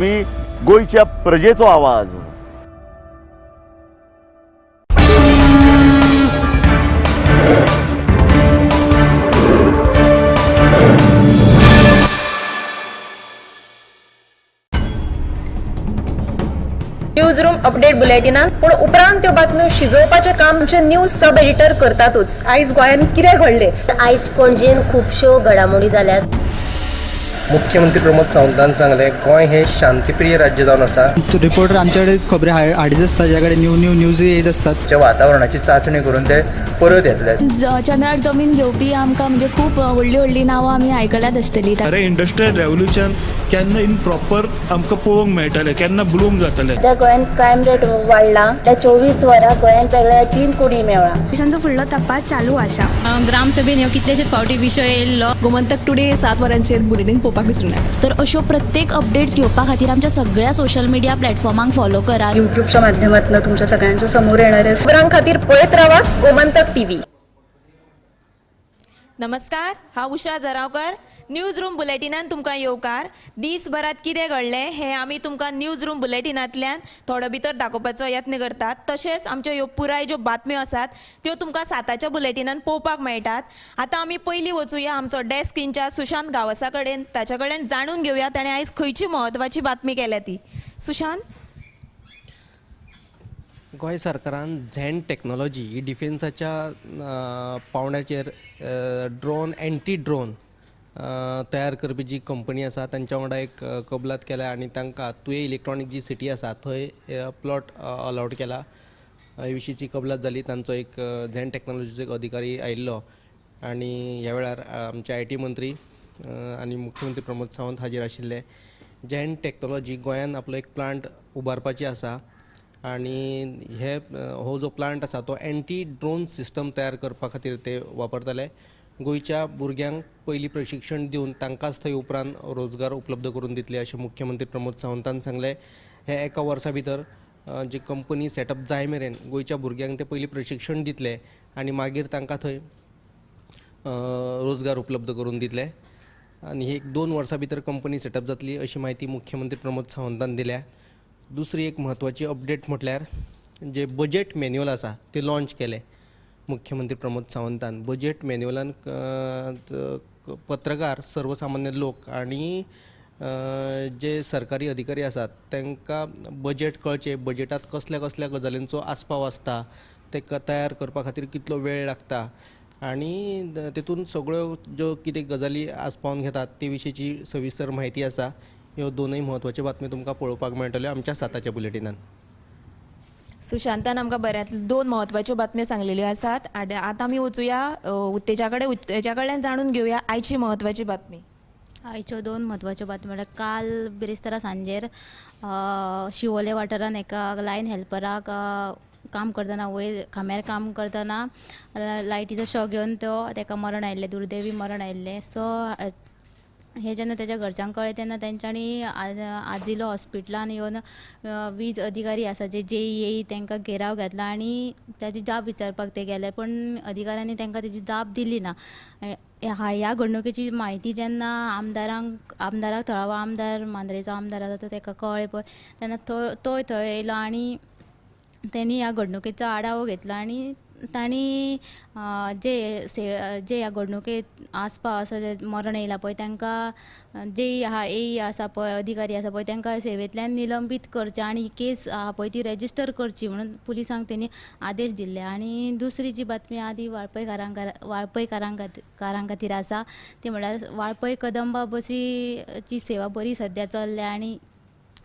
गोंयच्या प्रजेचो आवाज. News room update बुलेटिनात पूण उपरांत त्यो बातम्यो शिजोवपाचें काम आमचे न्यूज सब एडिटर करतातूच. आयज गोंयांत कितें घडलें? आयज पणजेन खुबश्यो घडामोडी जाल्यात. मुख्यमंत्री प्रमोद सावंतान सांगलें, गोंय हें शांतीप्रिय राज्य जावन आसा. रिपोर्टर आमच्याकडे खबरी हाडीत आसता, ज्या कडेन न्यू न्यू न्यूज येत आसतात. वातावरणाची चाचणी करून ते परत येतले. चंद्रार जमीन घेवपी आमकां म्हणजे खूब व्हडली व्हडली नांवां आमी आयकल्यात आसतली. खरें इंडस्ट्रियल रेवोल्युशन केन्ना इन प्रॉपर आमकां पळोवंक मेळटलें, केन्ना ब्लूम जातलें. सध्या गोंयांत क्रायम रेट वाडला. त्या 24 वरां गोंयांत वेगळ्या 3 कुडी मेळ्ळा. पोलिसांचो फुडलो तपास चालू आसा. ग्रामसभेन ह्यो कितलेशेच फावटी विशय येयल्लो. गोमंतक टुडे 7 वरांचेर बुलेटीन पळोवपाक विसरूं नाका. तर अश्यो प्रत्येक अपडेट्स घेवपा खातीर आमच्या सगळ्या सोशल मिडिया प्लॅटफॉर्मांक फॉलो करात. युट्यूबच्या माध्यमातून तुमच्या सगळ्यांच्या समोर येणार आहे. खबरां खातीर पळयत रावात गोमंतक टीव्ही. नमस्कार, हांव उषा जरावकर. न्यूज रूम बुलेटिनान तुमकां येवकार. दीसभरात कितें घडलें हें आमी तुमकां न्यूज रूम बुलेटिनांतल्यान थोडो भितर दाखोवपाचो यत्न करतात. तशेंच आमच्यो ह्यो पुराय ज्यो बातम्यो आसात त्यो तुमकां 7च्या बुलेटिनान पळोवपाक मेळटात. आतां आमी पयलीं वचुया आमचो डेस्क इन्चार्ज सुशांत गांवसा कडेन, ताच्या कडेन जाणून घेवया ताणें आयज खंयची म्हत्वाची बातमी केल्या ती. सुशांत. गोंय सरकारान झॅन टॅक्नोलॉजी ही डिफेन्साच्या पावंड्याचेर ड्रोन, एंटी ड्रोन तयार करपी जी कंपनी आसा तांच्या वांगडा एक कबलात केल्या आनी तांकां तुये इलेक्ट्रॉनीक जी सिटी आसा थंय प्लॉट अलाउड केला. हे विशींची कबलात जाली. तांचो एक झॅन टॅक्नोलॉजीचो एक अधिकारी आयिल्लो आनी ह्या वेळार आमचे IT मंत्री आनी मुख्यमंत्री प्रमोद सावंत हाजीर आशिल्ले. झॅन टॅक्नोलॉजी गोंयांत आपलो एक प्लांट उबारपाची आसा आनी हे हो जो प्लांट आसा तो एंटी ड्रोन सिस्टम तयार करपा खातीर ते वापरतले. गोंयच्या भुरग्यांक पयलीं प्रशिक्षण दिवन तांकांच थंय उपरांत रोजगार उपलब्ध करून दितले अशें मुख्यमंत्री प्रमोद सावंतान सांगलें. हे एका वर्सा भितर जी कंपनी सेटअप जाय मेरेन गोंयच्या भुरग्यांक ते पयलीं प्रशिक्षण दितले आनी मागीर तांकां थंय रोजगार उपलब्ध करून दितले. आनी ही एक 2 वर्सां भितर कंपनी सेटअप जातली अशी म्हायती मुख्यमंत्री प्रमोद सावंतान दिल्या. दुसरी एक म्हत्वाची अपडेट म्हटल्यार जे बजेट मॅन्युअल आसा ते लॉन्च केलें मुख्यमंत्री प्रमोद सावंतान. बजेट मॅन्युअलान पत्रकार, सर्वसामान्य लोक आनी जे सरकारी अधिकारी आसात तांकां बजेट कळचें, बजेटांत कसल्या कसल्या गजालींचो आस्पाव आसता, ते तयार करपा खातीर कितलो वेळ लागता आनी तेतून सगळ्यो ज्यो कितें गजाली आस्पावन घेतात ते विशींची सविस्तर म्हायती आसा. ह्यो दोनूय म्हत्वाच्यो बातम्यो तुमकां पळोवपाक मेळटल्यो आमच्या 7च्या बुलेटिनान. सुशांतान आमकां बऱ्यांतल्यो 2 म्हत्वाच्यो बातम्यो सांगलेल्यो आसात. आतां आमी वचुया उत्तेजा कडेन, उत्तेजा कडल्यान जाणून घेवया आयची म्हत्वाची बातमी. आयच्यो 2 म्हत्वाच्यो बातम्यो म्हळ्यार काल बिरेस्तारा सांजेर शिवोले वाठारान एका लायन हेल्पराक काम करतना, वयर खांब्यार काम करतना लायटीचो शॉक घेवन तो ताका मरण आयिल्लें, दुर्दैवी मरण आयिल्लें. सो हे जेन्ना तेज्या घरच्यांक कळ्ळें तेन्ना तेंच्यांनी आजिलो हॉस्पिटलान येवन वीज अधिकारी आसा जे जेई तांकां घेराव घातला आनी ताजी जाप विचारपाक ते गेले, पूण अधिकाऱ्यांनी तांकां तेजी जाप दिली ना. ह्या घडणुकेची म्हायती जेन्ना आमदाराक थळावो आमदार, मांद्रेचो आमदार आसा तो ताका कळ्ळें पळय तेन्ना तोय थंय येयलो आनी तेणी ह्या घडणुकेचो आढावो घेतलो आनी तांणी जे जे ह्या घडणुकेत आसपाव आसा, जे मरण येयला पळय तांकां जे आहा ए आसा पळय अधिकारी आसा पळय तांकां सेवेंतल्यान निलंबीत करचें आनी केस आहा पळय ती रेजिस्टर करची म्हणून पुलिसांक तेणी आदेश दिल्ले. आनी दुसरी जी बातमी आहा ती वाळपयकारां खातीर आसा, ती म्हळ्यार वाळपय कदंबा बसीची सेवा बरी सद्या चल्ल्या आनी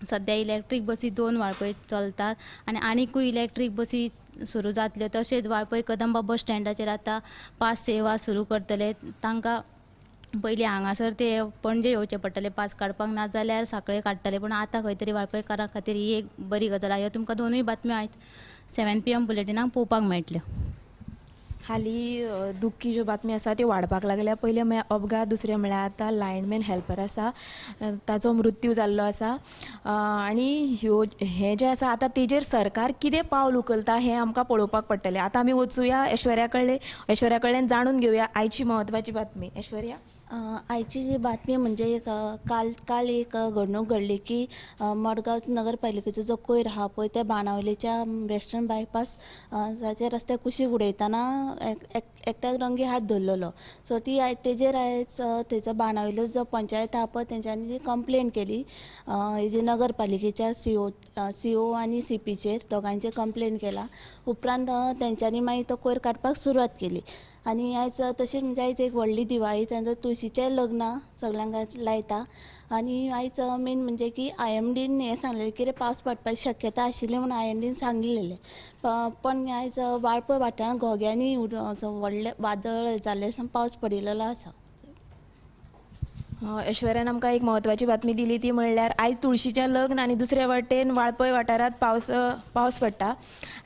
सद्या इलेक्ट्रीक बसी 2 वाळपय चलतात आनी आनीकूय इलेक्ट्रीक बसी सुरू जातल्यो. तशेंच वाळपय कदंबा बस स्टँडाचेर आतां पास सेवा सुरू करतले. तांकां पयलीं हांगासर ते पणजे येवचें पडटलें पास काडपाक, नाजाल्यार सांखळे काडटले, पूण आतां खंय तरी वाळपयकारां खातीर ही एक बरी गजाल आहा. ह्यो तुमकां दोनूय बातम्यो आयज 7 PM बुलेटिनाक पळोवपाक मेळटल्यो. हालीं दुख्खी ज्यो बातमी आसा त्यो वाडपाक लागल्या. पयलें म्हळ्यार अपघात, दुसरें म्हळ्यार आतां लायनमॅन हेल्पर आसा ताचो मृत्यू जाल्लो आसा. आनी ह्यो हें जें आसा आतां तेजेर सरकार कितें पावल उखलता हें आमकां पळोवपाक पडटलें. आतां आमी वचुया ऐश्वर्या कडल्यान जाणून घेवया आयची म्हत्वाची बातमी. ऐश्वर्या. आयची जी बातमी म्हणजे एक काल काल एक घडणूक घडली की मडगांव नगरपालिकेचो जो कोयर आहा पळय त्या बाणावलेच्या वेस्टर्न बायपास जाचे रस्त्या कुशीक उडयतना एकट्याक रंगे हात धरलेलो. सो ती तेजेर आयज थंयचो बाणावलेचो जो पंचायत आहा पळय तेंच्यांनी कंप्लेन केली हेजी नगरपालिकेच्या सीओ आनी सीपीचेर दोगांयचेर कंप्लेन केला. उपरांत तेंच्यांनी मागीर तो कोयर काडपाक सुरवात केली. आनी आयज तशेंच म्हणजे आयज एक व्हडली दिवाळी, तेन्ना तुळशीचें लग्न सगल्यांक लायता. आनी आयज मेन म्हणजे की आयएमडीन हें सांगलेलें कितें पावस पडपाची शक्यता आशिल्ली म्हणून आयएमडीन सांगलेलें, पण आयज वाळपय वाठारांत घोग्यांनी व्हडलें वादळ जाल्लें पावस पडिल्लो आसा. ऐश्वर्यान आमकां एक म्हत्वाची बातमी दिली ती म्हणल्यार आयज तुळशीचें लग्न आनी दुसरे वाटेन वाळपय वाठारांत पावस पडटा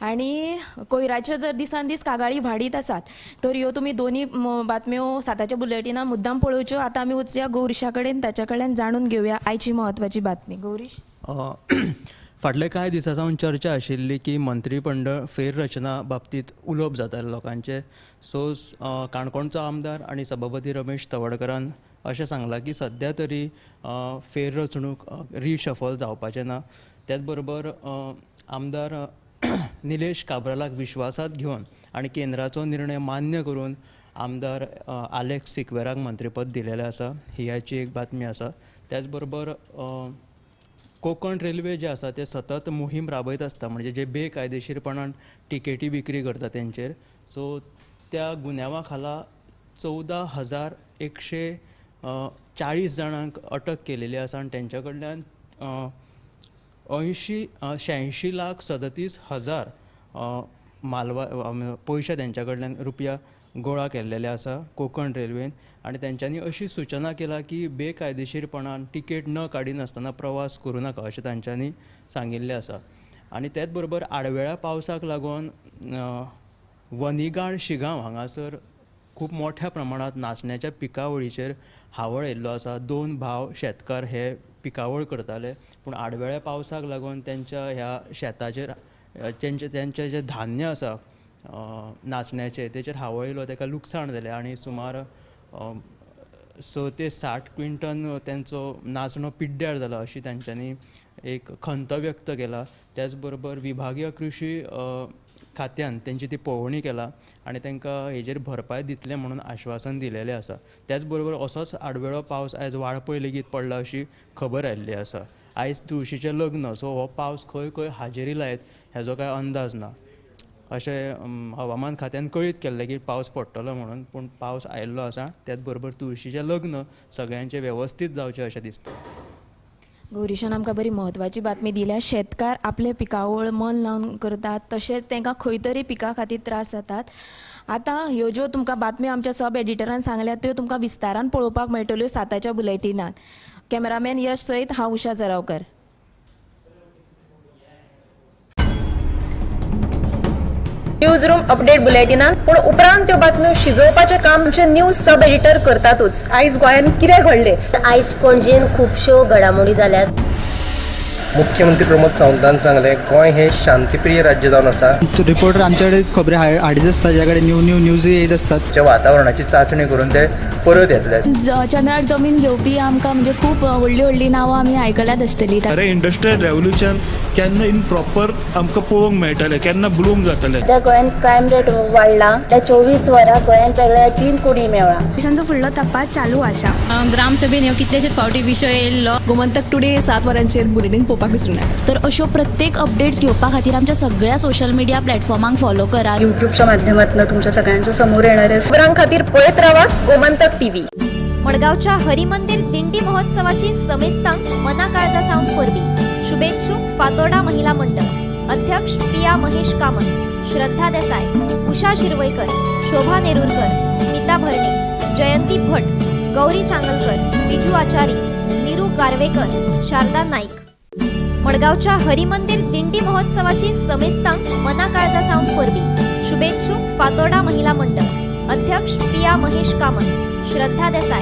आनी कोयराच्यो जर दिसान दीस कागाळी वाडीत आसात तर ह्यो तुमी दोनी बातम्यो साताच्या बुलेटिनां मुद्दाम पळोवच्यो. आतां आमी वचया गौरीशा कडेन, ताच्या कडल्यान जाणून घेवया आयची म्हत्वाची बातमी. गौरीश, फाटले कांय दिसां सावन चर्चा आशिल्ली की मंत्रीमंडळ फेररचना बाबतींत उलोवप जातालें लोकांचें. सो काणकोणचो आमदार आनी सभापती रमेश तवडकरान अशें सांगलां की सद्या तरी फेररचणूक रिशफल जावपाचें ना. त्याच बरोबर आमदार निलेश काब्रालाक विश्वासात घेवन आनी केंद्राचो निर्णय मान्य करून आमदार आलेक्स सिक्वेराक मंत्रीपद दिलेलें आसा, ही आयची एक बातमी आसा. त्याच बरोबर कोंकण रेल्वे जे आसा ते सतत मोहीम राबयत आसता, म्हणजे जे बेकायदेशीरपणान टिकेटी विक्री करता तेंचेर. सो त्या गुन्यांवा खाला 14,140 जाणांक अटक केलेली आसा आनी तेंच्या कडल्यान 86,37,000 मालवा पयशे तेंच्या कडल्यान रुपया गोळा केल्लेले आसा कोंकण रेल्वेन. आनी तेंच्यांनी अशी सुचना केला की बेकायदेशीरपणान तिकेट न काडिनासतना प्रवास करूं नाका अशें तांच्यांनी सांगिल्लें आसा. आनी त्याच बरोबर आडवेळ्या पावसाक लागून वनिगाळ शिगांव हांगासर खूब मोठ्या प्रमाणांत नाचण्याच्या पिकावळीचेर हावळ येयल्लो आसा. 2 भाव शेतकार हे पिकावळ करताले, पूण आडवेळ्या पावसाक लागून तेंच्या ह्या शेताचेर तेंचें जें धान्य आसा नाचण्याचें तेचेर हावळ येयलो, तेका लुकसाण जालें आनी सुमार 6 ते 60 क्विंटन तेंचो नाचणो पिड्ड्यार जाला अशी तेंच्यांनी एक खंत व्यक्त केला. त्याच बरोबर विभागीय कृशी खात्यान तेंची ती पळोवणी केला आनी तांकां हेजेर भरपाय दितले म्हणून आश्वासन दिलेलें आसा. त्याच बरोबर असोच आडवेळो पावस आयज वाळपय लेगीत पडला अशी खबर आयिल्ली आसा. आयज तुळशीचें लग्न, सो हो पावस खंय खंय हाजेरी लायत हेजो कांय अंदाज ना अशें हवामान खात्यान कळीत केल्लें की पावस पडटलो म्हणून, पूण पावस आयिल्लो आसा. त्याच बरोबर तुळशीचें लग्न सगळ्यांचें वेवस्थीत जावचें अशें दिसता. गौरीशान आमकां बरी म्हत्वाची बातमी दिल्या. शेतकार आपले पिकावळ मन लावन करतात, तशेंच तांकां खंय तरी पिका खातीर त्रास जातात. आतां ह्यो ज्यो तुमकां बातम्यो आमच्या सब एडिटरान सांगल्यात त्यो तुमकां विस्तारान पळोवपाक मेळटल्यो साताच्या बुलेटिनांत. कॅमेरामॅन यश सयत हांव उषा जरावकर. न्यूज रूम अपडेट बुलेटिनात, पूण उपरांत त्यो बातम्यो शिजोवपाचें काम आमचे न्यूज सब एडिटर करतातूच. आयज गोंयांत कितें घडलें? आयज पणजेन खुबश्यो घडामोडी जाल्यात. मुख्यमंत्री प्रमोद सावंतान सांगलें, गोंय हें शांतीप्रिय राज्य जावन आसा. रिपोर्टर आमचे कडेन खबरी हाडीत आसता, ज्या कडेन न्यू न्यू न्यूजय येत आसतात. वातावरणाची चांचणी करून ते परत येतले. चंद्रार जमीन घेवपी आमकां म्हणजे खूब व्हडली व्हडली नांवां आमी आयकल्यात आसतली. अरे इंडस्ट्रियल रेवोल्युशन केन्ना इन प्रॉपर आमकां पळोवंक मेळटलें, केन्ना ब्लूम जातलें. सद्या गोंयांत क्रायम रेट वाडला. त्या 24 वरां गोंयांत वेगळ्या 3 कुडी मेळ्ळा. पोलिसांचो फुडलो तपास चालू आसा. ग्रामसभेन ह्यो कितलेशेच फावटी विशय येयल्लो. गोमंतक टुडे 7 वरांचेर बुलेटीन पळोवपाक विसरूं नाका. तर अश्यो प्रत्येक अपडेट्स घेवपा खातीर आमच्या सगळ्या सोशल मिडिया प्लॅटफॉर्मांक फॉलो करात. युट्यूबच्या माध्यमातून तुमच्या सगळ्यांच्या समोर येणारे खबरां खातीर पळयत रावात गोमंतक टीव्ही. मडगांवच्या हरिमंदिर दिंडी महोत्सवाची समेस्तांक मना काळजा सावन परबी. शुभेच्छुक फातोर्डा महिला मंडळ, अध्यक्ष प्रिया महेश कामत, श्रद्धा देसाय, उषा शिरवयकर, शोभा नेरुरकर, स्मिता भरणे, जयंती भट, गौरी सांगलकर, विजू आचारी, नीरू गारवेकर, शारदा नाईक. मडगांवच्या हरिमंदिर दिंडी महोत्सवाची समेस्तांक मना काळजा सावन परबी. शुभेच्छुक फातोर्डा महिला मंडळ, अध्यक्ष प्रिया महेश कामत, श्रद्धा देसाय,